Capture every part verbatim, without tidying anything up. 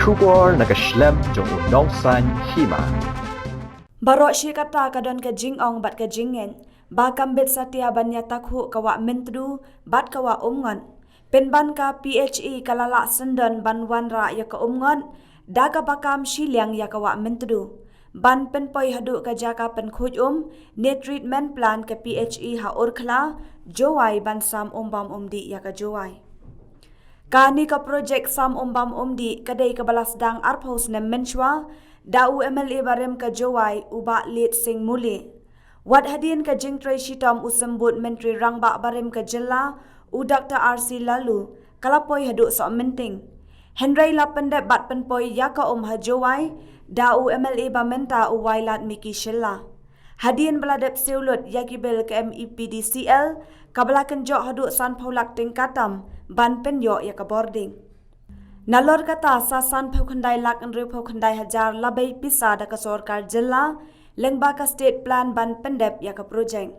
Khubor na ka shlem jong u nongsan hima. Baroh shi katta ka don ka jingong bad ka jingngeit ba kam bit satia ban ïatakhuh ka wah Myntdu bad ka wah Umngot. Pynban ka P H E ka la lah syndon ban wanrah ïa ka Umngot da kaba kam shiliang ïa ka wah Myntdu ban pynpoi haduh ka jaka pynkhuid um ne treatment plant ka P H E ha Urkhla, Jowai ban sam umbam umdih ïa ka Jowai. Kane ka projek sam umbam umdih ka dei kaba la sdang arphew snem mynshuwa da u M L A barim ka Jowai u Bah Litsing Mule. Wat hadien ka jingtrei shitom u Symbud Myntri Rangbah barim ka jylla u Doctor R C Laloo ka la poi haduh Sohmynting. Hynrei la pyndep bad pynpoi ïa ka um ha Jowai da u M L A ba mynta u Wailadmiki Shylla. Hadien ba la dep siew lut ïa ki bill ka M E P D C L kaba la kynjoh haduh sanphew lak tyngka tam ban pynïoh ïa ka bording. Nalor kata sa sanphew khyndai lak hynriewphew khyndai hajar la bei pisa da ka sorkar jylla lyngba ka state plan ban pyndep ïa ka projek.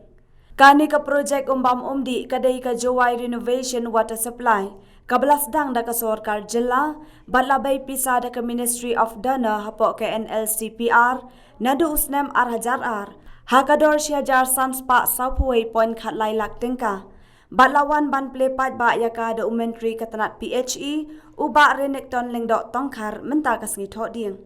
Kane ka projek umbam umdih ka dei ka Jowai Renovation Water Supply kaba la sdang da ka sorkar jylla bad la bei pisa da ka Ministry of DoNER hapoh ka N L C P R naduh u snem ar hajar ar ha ka dor shi hajar san spah sawphew wei point khatlai lak tyngka. Bad la wan ban plie paidbah ïa ka da u Myntri ka tnat P H E u Bah Renikton Lyngdoh Tongkhar mynta ka sngi Thohdieng.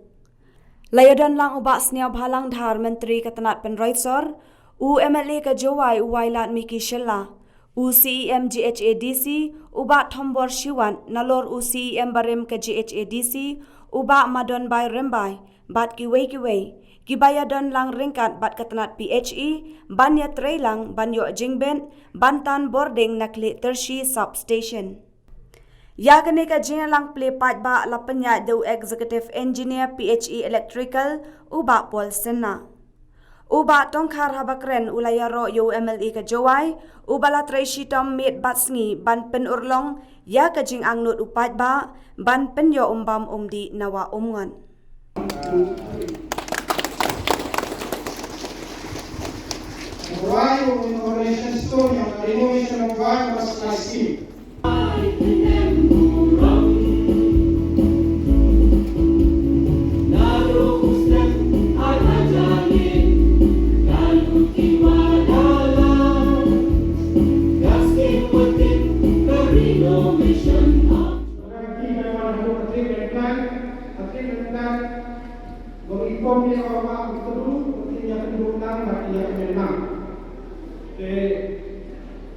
La ïadon lang u Bah Sniawbhalang Dhar Myntri ka tnat Pynroi Sor, u M L A ka Jowai u Wailadmiki Shylla, u C E M G H A D C u Bah Thombor Shiwat, nalor u C E M barim ka G H A D C u Bah Madonbai Rymbai, bad kiwei kiwei, kiba ïadon lang ryngkat bad ka tnat P H E ban ïatrei lang ban ïoh jingbit ban tan bording na Khliehtyrshy Substation. Ïa kane ka jingïalang plie paidbah la pynïaid da u Executive Engineer P H E Electrical u Bah Paul Synna. U Bah Tongkhar haba kren u la ïaroh ïa u M L A ka Jowai uba la trei shitom miet bad sngi ban pynurlong ïa ka jingangnud u paidbah ban pynïoh umbam umdih na wah Umngot. Wai, inauguration stone ïa ka renovation of Wai Water Supply Scheme. Ba ngi pom ïa ka wah Myntdu, ba ngi ïa kynduh lang bad ïa kmen lang. Te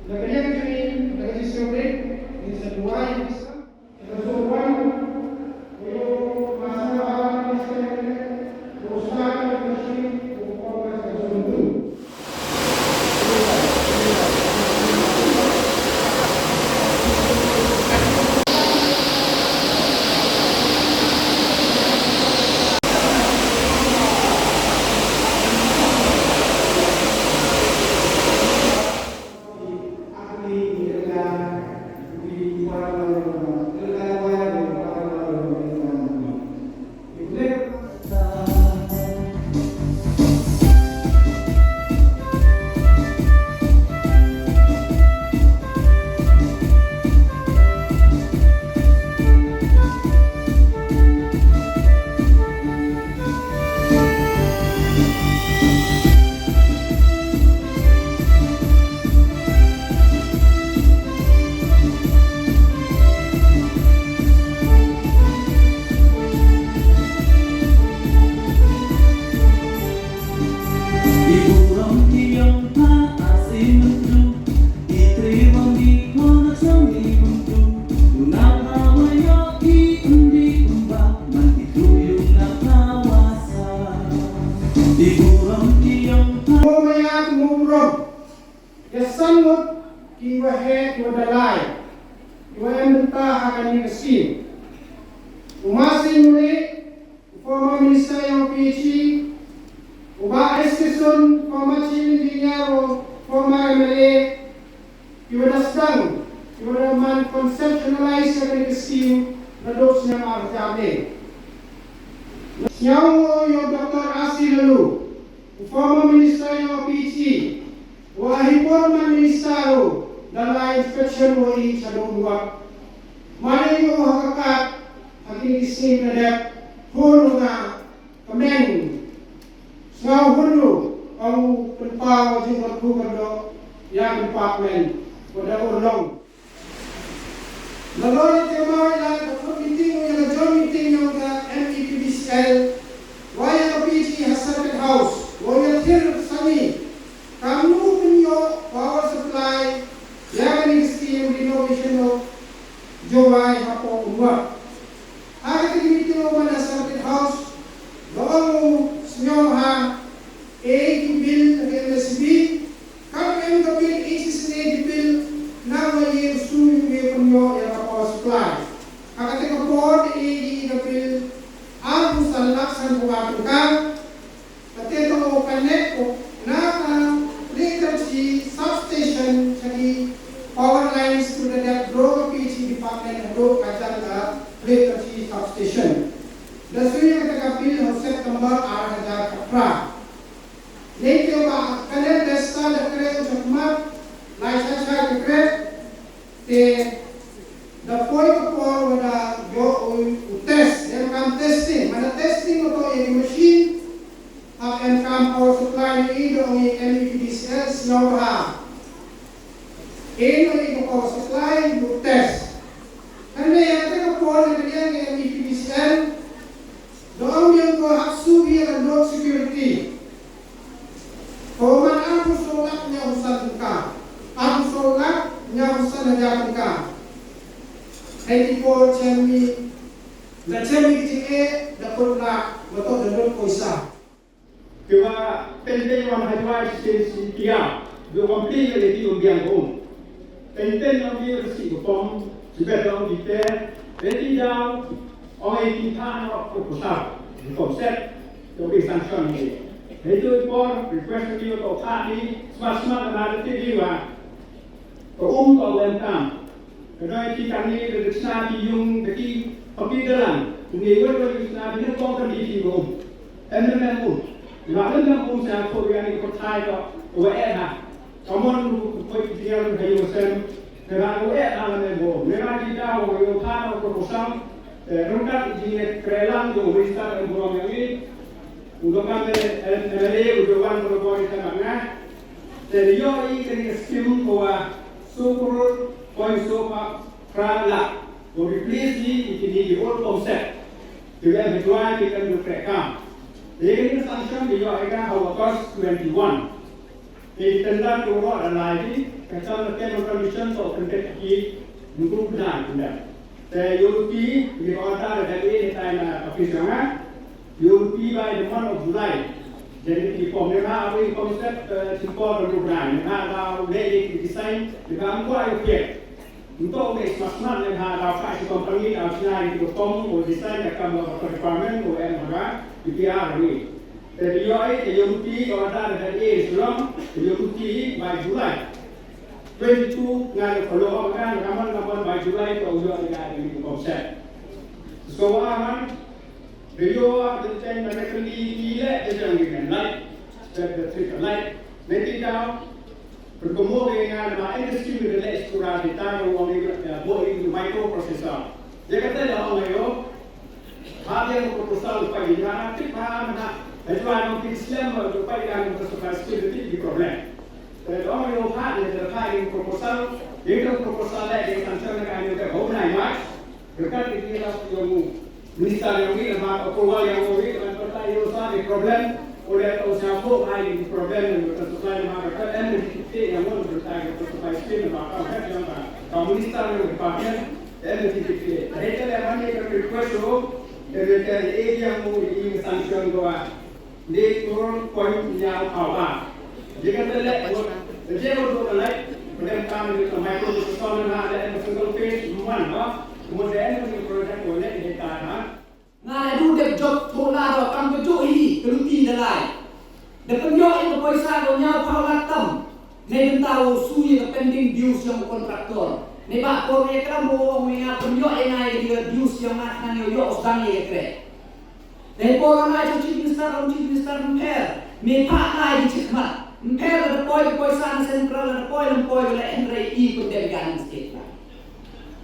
na ka liang jong ngi, na ka jingsngewbha, ngin sa duwai ïa ka Khristan. Ïa ka jingwan, ba ïoh masa ba la ka Khristan, ba u Stan ïa ka Khristan, ba u pom ka jingwan. Mo maya mo burom. Ïa san ngut kiwa heh, kiwa da lai, kiwa em bynta ha kane ka sien. U Masi Mule, u former minister ïa u P H E, u Bah S K Sun, former chief engineer, u former M L A, kiwa da sdang, kiwa da man conceptualize ïa kane ka sien naduh snem ar hajar ne. Sngewbha ïa u Doctor R C Laloo, u former minister ïa u P H E, wa hi por man minister u da la inspection wa i shadow wa. Mane ïa u ha ka kat ha kine ki Sing na dep hun u nga kmeng. Sngewhun u ong u pynpaw jingkyrkhu kyrdoh ïa ka department wa da urlong. Nalor ïa ka maw ïa ka thok meeting ïa ka joint meeting jong ka M E P D C L wa ïa ka P H E ha Circuit House wa ïa thir sani kamnu pynïoh power supply ïa kane ka scheme renovation of Jowai hapoh Umngot. Ha kata ka meeting u man ha Circuit House, da ong u sngewbha e ki bill na ka M S B, kam em ka bill e ki sne ki bill na wa ye u sum u ye pynïoh ïa ka power supply. Ha kata ka por da e ki ka bill arphew san lak sanphew ar tyngka. Kata ka o connect ko na ka Hrieh Kyrshi substation sha ki power lines to the dep bro ka P H E department haduh ka jang ka Hrieh Kyrshi substation. Da shu ïa kata ka bill ha September ar hajar khatphra. Nei te ba ka net da sta da kre u chakmat lai cha cha ka kre. Te da poi ka por wa da ïoh u, u test, em kam testing, mana testing wa to ïa ki machine, hap em kam power supply ni i da ong i M E P D C L sngewbha. Em ïa ka power supply u test. Hynrei ïa ka por na ka liang ka M E P D C L da ong ïa ko hap shu ïa ka load security. Ko man arphew saw lak hynñiewphew san tyngka. Arphew saw lak hynñiewphew san hajar tyngka. Hei ki por chem i, la chem i ki jingeh da kut lak, ba to da lut poisa. Ki wa teng teng wan ha Jowai shisien shisien ki ïa, du wan pli ka lei ki um biang ka um. Teng teng wan ki rasi ka pom, sibet wan ki te, lei ki daw, ong i ki than wan ka proposal, ki concept, to ki sanction ni. Hei tu i por, request ni to than ni, smat smat na da ti di wa. Ka um ka wen tam. Ka doi ki kani ka dikshna ki yung ka ki papi dalang. Ni wen wen dikshna ki nyngkong ka di ki um. Em em em um. Nga em em um sa ko ri ani ko thai ko wa eh ha. Ka mon ko ko ki yang ka yung sem. Ka ra ko eh ha la em bo. Ni ra ki da ko yung tha ko ko sam. Eh, rungkat jingeh krelang ko wi sa em bo yang ni. U dokan M L A u dokan ko ko ri ka nga. Te ïoh i kane ka skim ko wa saw klur point saw phra lak. Ko replace i kine ki old concept. Te wa em ha Jowai ki kan du trek kam. Te kane ka sanction ki ïoh i ka ha August twenty-one. Te ki tender ko ro da lai ki ka chang na term and condition to kan te ki ngu bna ki da. Te ïoh ki, ki order da ka e ni tai na office nga. Ïoh ki by the month of July. Jadi ki pom ni ha, wi concept, eh, ki pom ni ha, da le ki design, ni ha ko ai pek. Nto me smas smas ni ha, da fa ki company, da China ki pom, o design, da kam ko requirement, o em ha, ki pi ar wi. Te ïoh ai, te ïoh ki, order da e, sulong, te ïoh ki by July. Twenty-two, nga follow up kan, kaman, kaman by July, to ïoh ai, da ki concept. So, ah, man, Rio a tenteng na ka ni ni le te jang ni kan lai. Te te te kan lai. Ne ti dau. Perkomo ke nga na ma industry ni le sura di ta ro wang ni ya bo ni microprocessor. Ya ka te da ong yo. Ha dia ko proposal pa ni na ti pa na. Ai tu ano ki slem ko pa ni ko so ka skill di problem. Te da ong yo ha ni da pa ni proposal. Ni ko proposal le ni kan sa na ka ni ko na ma. Berkat di kira yang minister yang ni, nama approval yang ni, dengan peta yang usah di problem, oleh tu siapa ai di problem yang betul supply nama berkat, em di titik yang mau berkat yang betul supply scheme nama kau head yang kau minister yang department, em di titik. Jadi kalau yang ni request tu, dari dari yang mau ini sanction doa. Ni turun point nya power. Jika telek buat, jika buat telek, kemudian kami di tempat itu sesuatu na ada yang single phase one, no? Kemudian yang project boleh kita na. Nga la du dep jop thola do kam ka jok hi, ka luti da lai. Da pynjok ïa ka poisa ko nya power tam. Ne bynta u shu ïa ka pending dues jong u contractor. Ne ba por ïa ka mo ong ïa nga pynjok ïa nga ïa ka dues ïa nga khnang ïa u ïoh sdang ïa ka kreh. Dei por nga ïa u Chief Minister, u Chief Minister ym pher. Me phah lai di chief mat. Ym pher la da poi ka poisa na central, la da poi lam poi la hynrei i pynbeit ïa ka state la.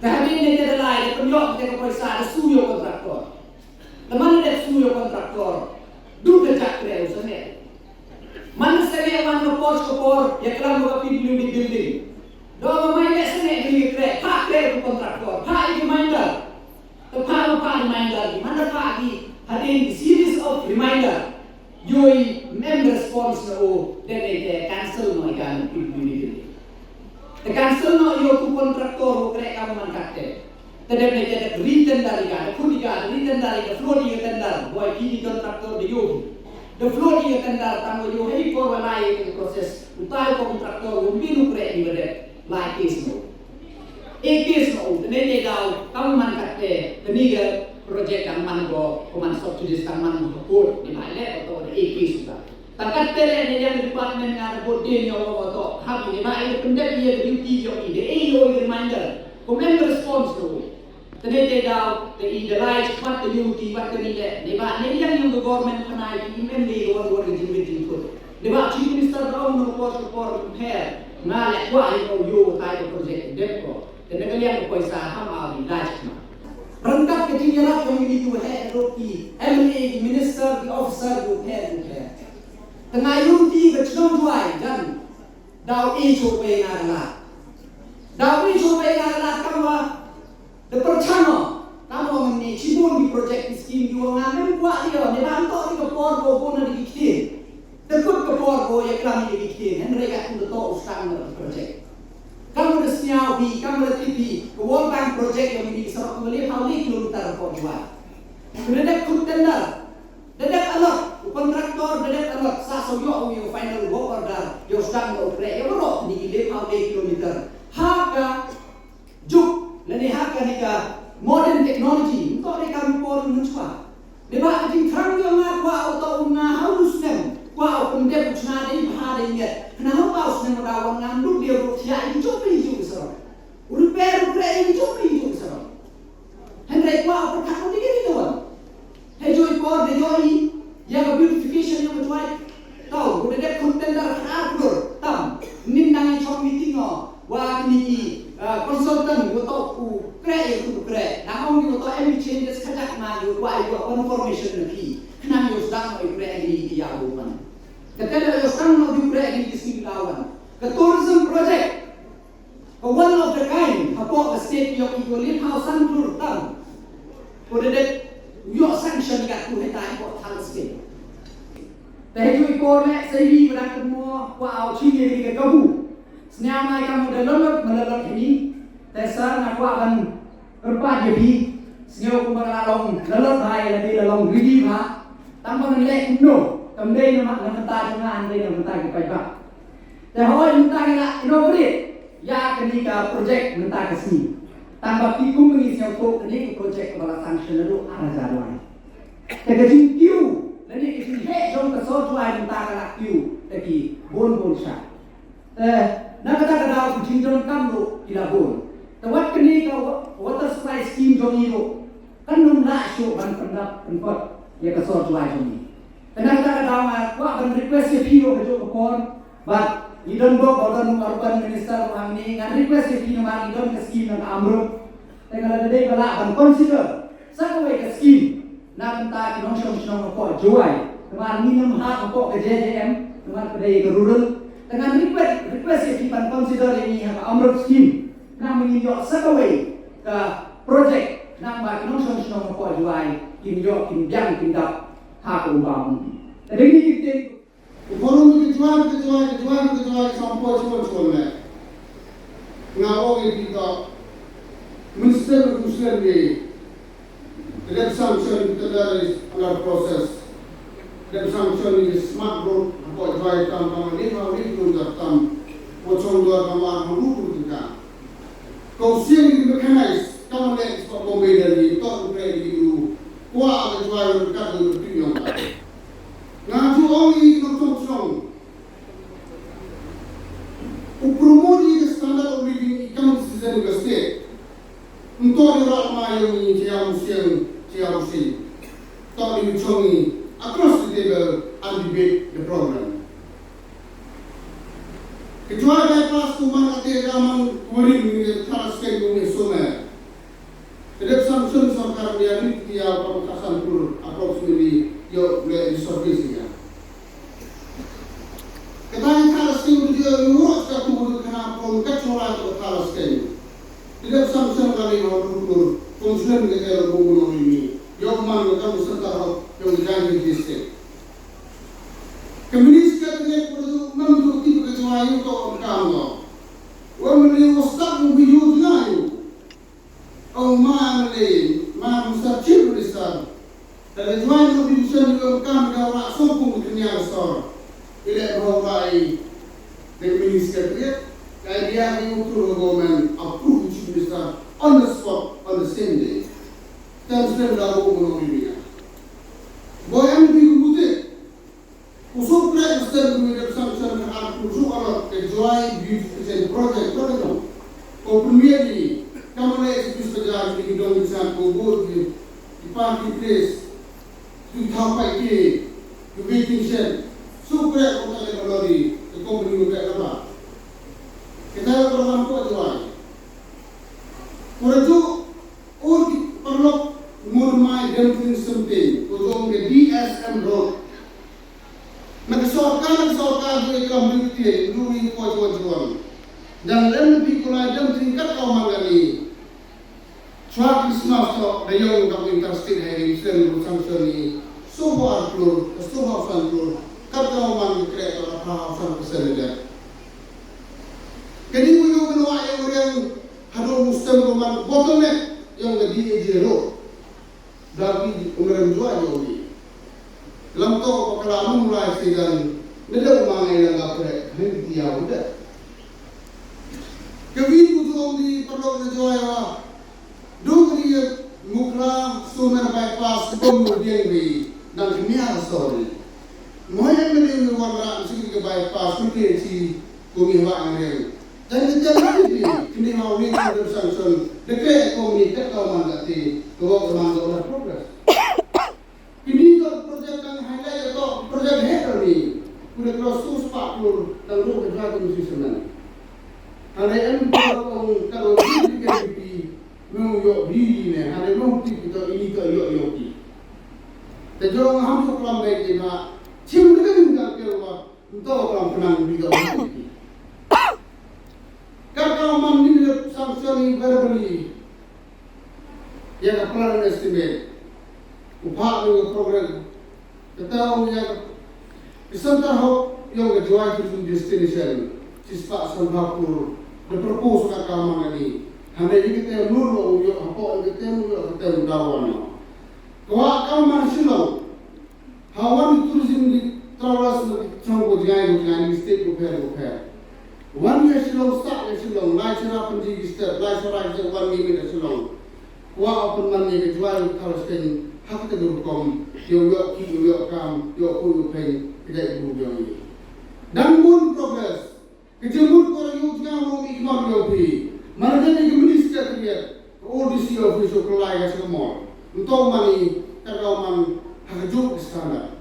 Te hadien ne te da lai, da pynïoh te ka poisa, da shu ïoh contractor. Te man la dep shu ïa u contractor, du ka jakhlia u sangeh. Man la sangeh man ka por sha ka por ïa klam ka P W D building. Da ba mai leh sangeh ka ïa khreh, phah khreh u contractor, phah ïa ki reminder. Te phah ma phah reminder, man la phah ki hadien ki series of reminder. Ïohi ym em response na u, dep ne te cancel noh ïa ka na P W D building. Te cancel noh ïa u contractor u khreh kam man katte. Te dep ne te da re-tender ïa ka, da khut ïa ka, da re-tender ïa ka, da float ïa ka tender, boi ki contractor da ïohi. Da float ïa ka tender tang wa ïohi por wa lai ïa ka process. Utai u contractor u ym bin u khreh ni wa dep lai case noh. Ei case noh u, te ne te daw, kam man katte, te ni ka project dang man ko, ko man subsidies dang man ko court, ni mai leh ko to da ei case u ta. Tang katte leh ne ïa ka department nga da bot dien ïa u to, ha ki ne ba i da pyndep ïa ka duty ïa i da ei ïa u reminder. Ko men response to. Te ne te daw, te i da lai wat te duty wat te ni leh. Ne ba ne ïa ïa ka government pynai ki men ne wan wan ka jingwit jingkut. Ne ba chief minister da ong no por por pher. Nga leh kwah ïa u ïa u tai ka project dep ko. Te ne ka liang ka poisa ham au di lai ma. Ryngkat ka jingïarap jong i ni tu he ruh ki M L A, ki minister, ki officer, ki pher ki pher. Te nga ïohi ti ka chnong Jowai jan. Daw i shu pei nga la. Daw i shu pei nga la kam wa. Da pyrchang o. Kam wa ngi shibun ki project ki scheme ki wa nga mem kwah ïa ne ba to ki ka por ko ko na di ki ktien. Da kut ka por ko ïa klam ïa ki ktien. Hynrei ka tu da to u stang na ki project. Kam da sñiaw bi, kam da tip bi. Ka World Bank project ïa ngi di sarok ngi le hau le kilometer ko Jowai. Kena da kut tender. Da dep allot, u contractor da dep allot, sa shu ïoh u ïa u final work order, ïa u sdang ïa u khreh, ïa waroh kine ki le phaw le kilometer. Ha ka juk, lane ha kane ka modern technology, ym toh dei ka mih por mynchwa. Dei ba ka jingthrang ïa nga kwah u toh u nga ha u snem, kwah u pyndep u chna dei bha dei miet. Khnang ha u snem u da wan ngam duk dei ruh thiah ïa jong phi jong u sarok. U repair u khreh ïa jong phi jong u sarok. Hynrei kwah u pyrkhat u dei ka dei ka wan. Hei joi por de joi ïa ka beautification ïa ka Jowai. Tau, u da dep khun tender ar klur tam. Nin dang i chong meeting o. Wa kini ki, uh, consultant wa toh u kre ïa u kre. Nang ong ki wa toh em changes kajak ma ki wa ïa wa confirmation na ki. Khnang ïa u sdang ïa u kre ïa ki ïa u man. Kata da ïa u sdang ïa u kre ïa ki sing lawan. Ka tourism project. Ka one of the kind, hapoh ka state ïoh i ko lip hau san klur tam. Ko da dep ïoh sanction ïa ka tu heta hapoh thal state. Te ïoh i ko leh sa i wadang ka mo kwah au ching ïa ka kabu. Sñiaw mai ka mo da lolot ma lolot hini. Te sa nga kwah ban kyrpad ïa phi. Sñiaw kumba la long lolot hai la dei la long ridi bha. Tang ba ngan leh kumno. Kam dei na ma na mynta jong nga, hynrei na mynta ki paidbah. Te hooid mynta ngi la inaugurate ïa kane ka project mynta ka sngi. Tang ba ki kum ngi sngewthuh kane ka project kaba la sanction naduh ar hajar lai. Te ka jingkiew lane ka jingheh jong ka sor Jowai mynta ka la kiew te ki bun bun sha. Te na kata ka daw ki jingdonkam ruh ki la bun. Te wat kane ka wa-, water supply scheme jong ngi ruh kan ym lah shuh ban pyndap pynkot ïa ka sor Jowai jong ngi. Te na kata ka daw nga kwah ban request ïa phi ruh kajuh ka por. Bad ngi don bok ba don u urban minister u hangne, ngan request ïa phi namar ngi don ka scheme na ka Amrup. Te nga la dei ba lah ban consider sa kawei ka scheme na ka bynta ki nongshong shnong hapoh Jowai. Namar ngim hap hapoh ka J J M, namar ka dei ka rural. Te ngan request, request ïa phi ban consider ïa ngi ha ka Amrup scheme. Nang ba ngin ïoh sa kawei ka project, nang ba ki nongshong shnong hapoh Jowai kin ïoh, kin biang, kin dap ha ka umba umbi. Te dei ni ki ktien. U forum ka Jowai, ka Jowai, ka Jowai, ka Jowai, ka song por chuan chuan me. Nga ong ïa phi to. Minister ka Muslim ni. Dep sanction ka tender is under process. Dep sanction ni smart road, hapoh Jowai tam tam ni ha ri tu da tam. Ko chong dua tam ar ha ru tu ka. Ko siang ni mechanize, kam leh spot Bombay dari, to tu pre di tu. Ko a ka Jowai ka tu tu yong ka. Nga ju ong i nongchong chong. U promote ïa ka standard of living i kam citizen ka state. Nto ïa ra ma ïa ngi ïa u siang ïa u si. To ïa u chong i across the table and debate the problem. Ka Jowai bypass tu man ate ka man kurim ni thara state ni sumer. Ka dep sanction sorkar ïa ni ïa ka ka san pur approximately ïoh le resources ïa. Kata ïa ka la sing u ïoh ïoh ka tu ka na pom ka chora ka ta la sing. Tidak sanction ka le ïoh tu pur pom sing ka ka la bu no ni. Ïoh man ka ka sanction ka ïoh ka district. Ka minister ka ne pur tu man tu ti ka chora ïoh ka ka no. Wa man ni wa start mu bi ïoh na ïoh. Ong ma le, ma Mister Chief Minister, da ka Jowai North Division ïoh kam da wa song kum kenya sor. Ile ba wa i, the minister yet, ka idea ki u tu government approve Chief Minister on the spot, on the same day. Tan sren da bo mo ni ya. Boy am bi ku te, u suk kreh u stem u dep sanction ka ar phew suk arot ka Jowai Beautification Project, project. Ko premier di, ka mane executive secretary di dong di san ko board di, di party place, di thaw pai ke, di waiting shed. Suk kreh ko ta le lori, ka company ko ka ba. Kita ko ram ko Jowai. Ko raju, ur ki parlok ngur mai dem tin sempin, ko jong ke D S M Road. Na ka sorkar, na ka sorkar ju i kam ju i tieng, ju i poi poi juang. Dan lem na phi kulai dang tring kat kau man kani. Chwa Christmas to, da yong kam interstate highway, sen ru sang sen ni. Soho ar klur, soho san klur. Kat kau man ki kreh to, ar pha san persen ni kat. Kani u yong kanu wa yong riang, hadu mustem ko man bottleneck, yong ka D A J road. Da ki umrem jua yo ni. Lam to ko kala mung lai sidan. Nede uma ngai lang ka pre. Hei dia udah. Kevin butuh di perlu na jua ya. Duk ni Mukla Sumer bypass bom mu dieng bi. Nang kenia sorry. Moy em ni wan ra sigi ke bypass ni ke si. Kumi wa ang reng. Dan ka jam ni ni, kini ma wi ka ru sanction. Deke kumi ka ka man ka ti, ka wa ka man ka wa progress. Kini ka project kan highlight ka project head ni. Kuda cross sus pa klur, dan ru ka jwa kumi si semen. Hana em ka kong ka wa di di ke di di, mung yo di di ne, hana mung ti kita ini ka yo yo di. Te jong ham ko klam baik di ma, chim de ka ni ka ke wa, Nto ka lam khnang bi ka. Ka ka man ni le sanction ni verbally. Ya ka plan estimate. U pha ni ka program. Kata u ya ka center hub yong ka Jowai tourism destination. Sispa Sambhapur. The proposed ka ka man ni. Hame ni kata nur lo u yo hapo ni kata u yo kata u dawan. Kwa ka man Shillong. Ha wan tourism di travelers na ki chong ko jngai ko jngai ni state ko pher ko pher. Wan ya Shillong, sa ya Shillong, lai Cherrapunji ki step, lai Sohra ki step, wan ni ya Shillong. Kwa open man ya ka Jowai ka thal sken, ha kita ko rukom, yo yo ki, yo yo kam, yo ko yo pen, kita ibu yo ni. Dan bun progress. Ka jingmut ko ïa u jingmut i khmat ïa u phi. Mane ka minister ka ïa ka O D C office u klai ka sha ka mall. Nto mani ka ka man ha ka juk standard.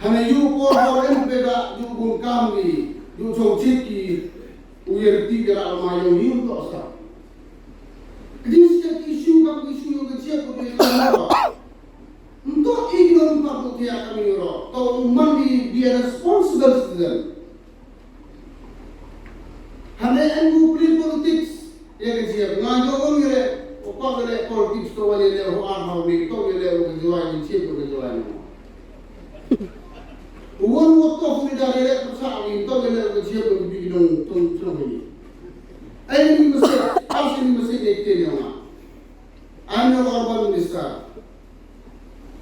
Hana yu ko ko em pe da yu bun kam ni yu jong chit ki u ïa riti ka ra ma yu ni nto sa. This ka issue ka issue ka chit ko ka. Nto ignore pa ko tia ka mi ro. To man ni be a responsible citizen. Hane en bu play politics. Ye ke jia nga jo ko ngire. O pa ke le politics to wale le ho ar ho ni to ye le o ke jua ni chip ko ke jua ni. Won wo to fu da le ko sa ni to ye le o ke jia ko bi no to to ni. Ai ni mesti, ai ni mesti ne ke ni ma. Ai ni urban minister.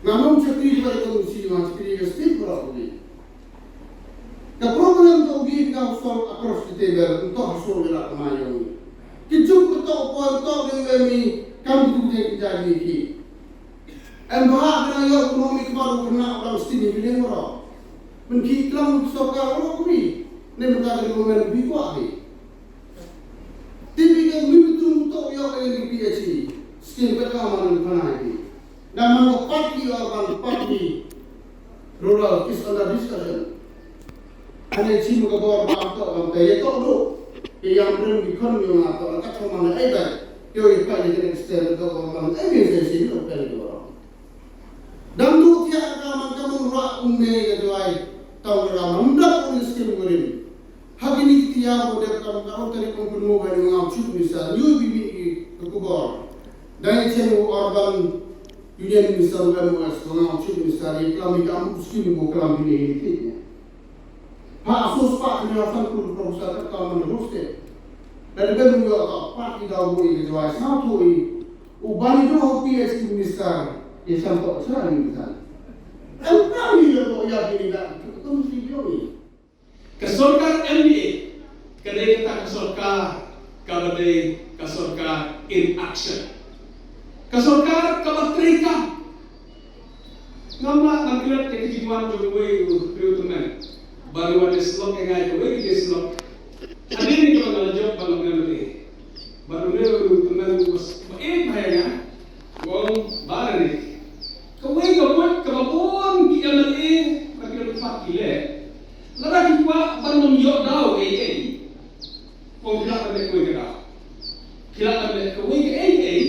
Nga mong chakri ba ito mesti ma chakri ke state para ko ni. Ka problem to bi ka solve across the table, to ha solve la ka ma yong. Ki juk ko to ko to de we mi kam tu de ki jadi ki. Em ba ha na yo ko mi ka ba ro na ba sti ni bi leng ro. Men ki klam so ka ro ko mi. Ne men ka de ko men bi ko abi. Ti bi ka mi tu to yo ka ni P H E. Skin ka ka ma ni ka na ki. Na man ko party or ban party rural is under discussion. Ane chim ka bor ba to am te ye to do. Ke yang rem di kon yo na to ka to man ai ba. Yo, i pa ni kene extend to ko man, eh, ni se si lo pel do. Dang tu tia ka man ka mun ra um me ka jwai. Tau ra man da ko ni skim gurin. Ha kini ki tia ko dep kam ka ko tari ko kun mo ba ni ngam chut ni sa. Yo bi mi i ko bor. Dai chen ko urban union ni sa ba mo as ko ngam chut ni sa ni kam ni kam skim ko kam ni ni. Ha, asus pa kini asan kul professor ka ka man hoste. Dan ben yo ka pa ki da wo i jwai sa to i. U bani do ho P H D minister. Ye sam to sa ni minister. Em pa ni lo to ya kini da. Tum si yo i. Ka sorkar M D A ka dei kata ka sorkar kaba dei ka sorkar in action. Ka sorkar kaba trei kam. Ngam lah ban klet ïa ka jingwan jong uwei u briew tymmen. Ba ngi wan ïa slok ïa ngai kawei ka jingslok. Hadien kaba nga la jop ban long M L A. Bad une u tymmen u ba ïeit bha ïa nga. U ong ba lane. Kawei ka buit kaba bun ki M L A ba ki dang pat ki leh. Lada ki kwah ban ym ïoh daw ei ei. Ong ki lah ban leh kawei ka daw. Ki lah ban leh kawei ka ei ei.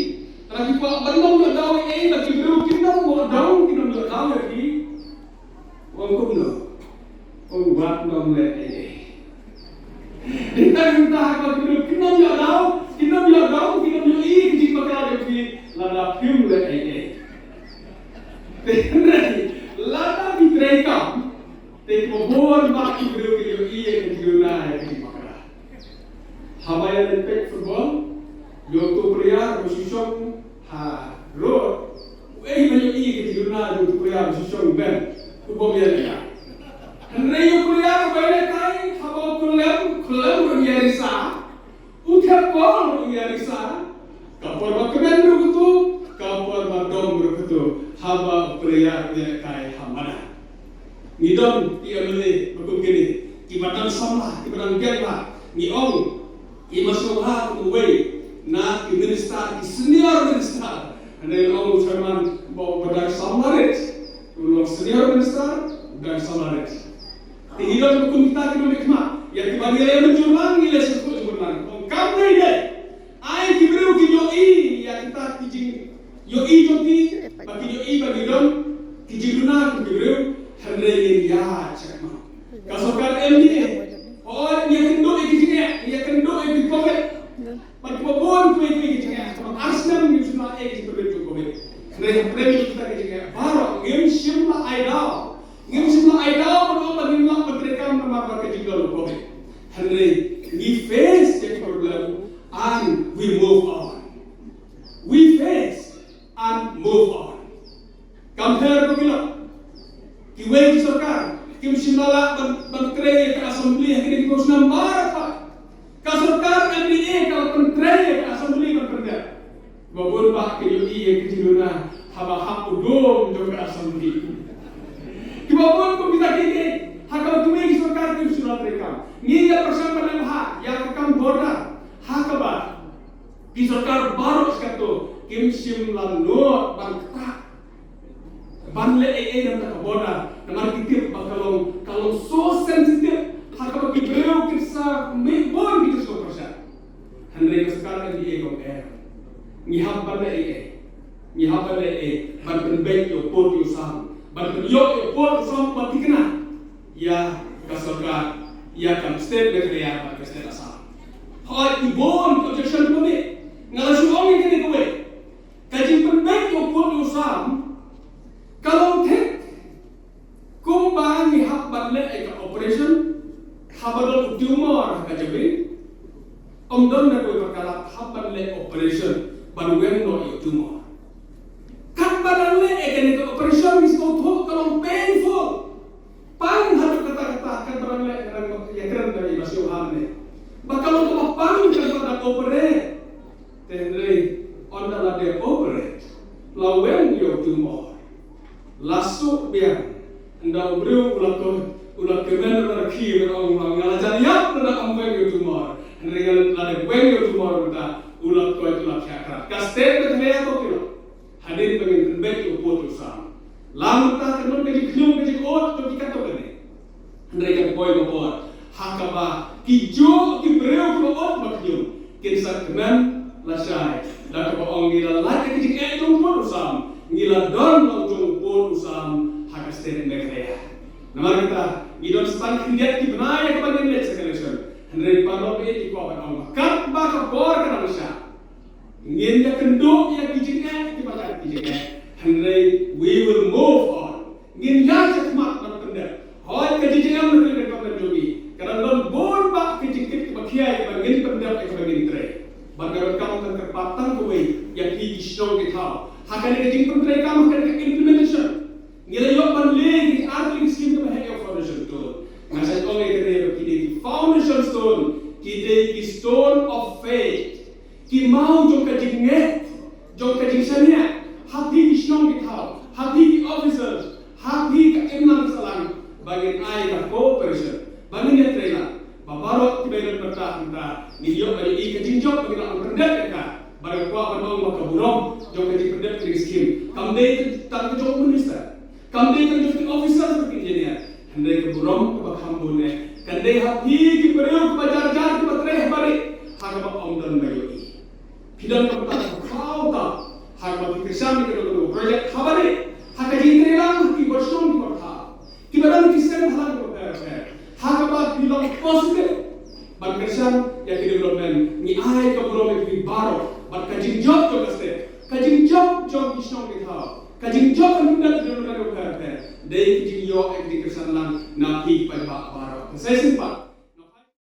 Lada ki kwah ban ym ïoh daw ei ei, ba ki briew kin ym ïoh daw, kin ym ïoh daw ïa ki. Ong kumno? Ong wat nym leh ei ei. Ita ita ha ka briew kin ym ïoh daw, kin ym ïoh daw, kin ym ïoh i ki jingbakla jong phi lada phim leh ei ei. Te hynrei lada phi trei kam, te kiba bun bha ki briew ki ïohi ïa ka jingduna ïa ka jingbakla. Haba ïa leit peit football, ïoh tu player ba shu shong ha road. Uei ba ïohi ïa ka jingduna ïa u tu player ba shu shong bench. U bym ïa leh. Hynrei ïa u player ba ïa lehkai haba u khyllem, khyllem ruh ïa risa. U thep kol ruh ïa risa. Ka por ba kmen ruh katu, ka por ba dom ruh katu. Haba u player u ïa lehkai ha madan. Ngi don ki M L A ba kum kine kiba dang samla, kiba dang biang bha. Ngi ong i Masiewbha kum uwei na ki minister, ki senior minister. Hynrei ngi ong u chairman ba u dang samla rit. U long senior minister, u dang samla rit. Te ngi don ba kum kita ki nongmihkhmat. Ïa kiba ngi leh mynjur lang, ngi leh sngewthuh mynjur lang. Ong kam dei dei. Ai ki briew ki ïohi ïa kita ki jingïohi jong ki, ba ki ïohi ba ki don ki jingduna ki briew, hynrei ngin ïaid shakhmat. Ka sorkar M D A, hooid, ngi ïakynduh ïa ki jingeh, ngi ïakynduh ïa ki covid. Bad kiba bun kiwei kiwei ki jingeh, tang ar snem ngim shym la ïoh ïa ki jingpynbeit jong covid. Hynrei hapdeng jong kita ki jingeh baroh ngim shym la ai daw. Ngim shym la ai daw ban ong ba ngim lah ban treikam namar ba ka jingdon covid. Hynrei ngi face ïa ki problem and we move on. We face and move on. Compare to kila. Kiwei ki sorkar kim shym la lah ban, ban trei ïa ka assembly ha kine ki khusnam baroh pat. Ka sorkar M D A ka la pyntrei ïa ka assembly ban pyndep. Ba bun bah ki ïohi ïa ki jingduna haba hap u dum jong ka assembly. Kiba bun kum kita ki, ha kaba kiwei ki sorkar kim shym la treikam. Ngi ïa pyrshang ban leh bha ïa ka kam border ha kaba ki sorkar baroh shi kato kim shym la nud ban ktah ban leh ei ei na ka border namar ki tip ba ka long, ka long so sensitive ha kaba ki briew kin sa mih bun ki jingsngew pyrshah. Hynrei ka sorkar M D A ka ong em. Ngi hap ban leh ei ei. Ngi hap ban leh ei ei ban pynbeit ïa u pud ïa u sam, ban pynïoh ïa u pud ïa u sam ban thikna ïa ka sorkar, ïa ka state Meghalaya bad ka state Assam. Hooid, ki bun ki objection ki ba mih. Nga la shu ong ïa kane kawei. Ka jingpynbeit ïa u pud ïa u sam ka long thik. Kumba ngi hap ban leh ïa ka operation haba don u tumor ha ka jabieng. Ym don na kawei pat ka lad hap ban leh operation ban weng noh ïa u tumor. Katba dang leh ïa kane ka operation ngi sngewthuh ka long painful. Pang haduh katta katta katba dang leh, ka dang ïakren da i Masiewbha ne. Ba ka long kaba pang katba dang operate. Te hynrei ynda la dep operate, la weng ïa u tumor, la suk biang. Ynda u briew u la koit, u la kmen, u la rakhe, u la ong, nga la jan ïap lada ym weng ïa u tumor. Hynrei nga la dep weng ïa u tumor mynta, u la koit, u la khiah krad. Ka state Meghalaya to ki long. Hadien ba ngin pynbeit ïa u pud ïa u sam, la mynta ka don ka jingkhñium ka jingud jong ki katto katne. Hynrei kan poi ka por ha kaba ki juh ki briew kiba ud ba khñium kin sa kmen lashai la don la u jong u bun u sam ha ka state Meghalaya. Namar kata ngi don sa tang khyndiat ki bnai ïa kaba ngin leit sa ka election. Hynrei paralok, ki kwah ban ong ba katba ka por ka dang shah, ngin ïakynduh ïa ki jingeh kiba kat ki jingeh. Hynrei we will move on. Ngin ïaid shakhmat ban pyndep. Hooid, ka jingeh na ka liang ka jong ngi ka dang don bun bah ka jingkit kaba khia ïa kaba ngin pyndep ïa kaba ngin trei. Bad nga donkam ban kyrpad tang kawei ïa phi ki shnong ki thaw ha kane ka jingpyntreikam, ha kane ka implementation. Ngi la ïoh ban leh ki ar tylli ki skim kaba heh ïa foundation stone. Nga sa ong ïa kane ba ki dei ki foundation stone, ki dei ki stone of faith. Ki maw jong ka jingngeit, jong ka jingshaniah, ha phi ki shnong ki thaw, ha phi ki officers, ha phi ka imlang ka sahlang, ba ngin ai ka cooperation, ba ngin ïatrei lang, ba baroh kiba ïadon bynta hangta ngin ïoh ban ïohi ka jingjop ba ngin lah ban pyndep ïa ka. Bad nga kwah ban ong ba ka burom jong ka jingpyndep ka skim kam dei tang ka jong u minister. Kam dei tang jong ki officer, ki engineer, hynrei ka burom kaba kham bun eh kan dei ha phi ki briew kiba jar jar kiba trei ha barieh ha kaba ym don ba ïohi. Phi don ka bynta kaba khraw tam ha kaba phi kyrshan ïa ka don ka project ha barieh, ha ka jingtrei lang ha ki bor shnong ki bor thaw, kiba don ki seng ha lang kiba pher pher, ha kaba phi long positive ban kyrshan ïa ki development. Ngi ai ka burom ïa phi baroh bad ka jingjop jong ka state, ka jingjop jong ki shnong ki thaw, ka jingjop ban pyndep jong ka pher pher dei ka jingïoh ïa ka jingkyrshan lang na phi paidbah baroh. Sa shisien pat